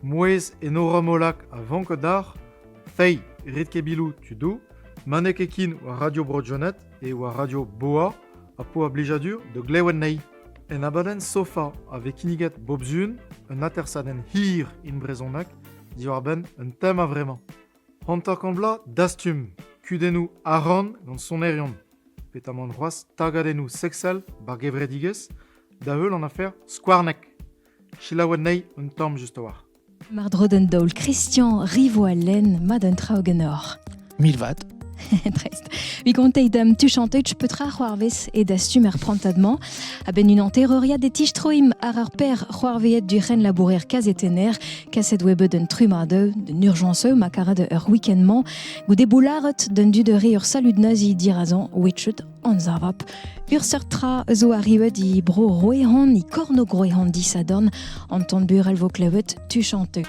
Mouezh Enora Molac a vank deoc'h? Feiz, rit ket biloù tudoù, ma n'eo ket ken war Radio Bro-Jonet e war Radio Boa a po ar blijadur da glevet anezhi. En abadenn Sofa a vez kinniget bop sun un atersadenn hir in brezhoneg diwar-benn un tem a-vremañ. 50 vloaz dastum kudennoù arc'hant gant sonerion petamant c'hoazh tagadennoù seksel bar gevredigezh da heul an afer Skouarneg. Selaou anezhi un tamm just a-walc'h. Mar dro d'an daol Christian Rivoalen, mat an traoù ganeoc'h. Milvat. Dreist. Vi gontei dam tuchanteuch petra c'hoarvez e dastum er prantad-mañ. A-benn un hantereuriad e tistroimp ar ar per c'hoarveet du c'hen labourer kazetenner, kaset oa bet un trumadeu, d'un urjañseu ma karet ur week-end-mañ, goude boularet d'un dud re ur salud nazi dirazañ wetchet anzavap. Ur seurt tra zo arrivet i bro Roehon, i kornog Roehon disadorn, an ton burel vo klevet tuchanteu.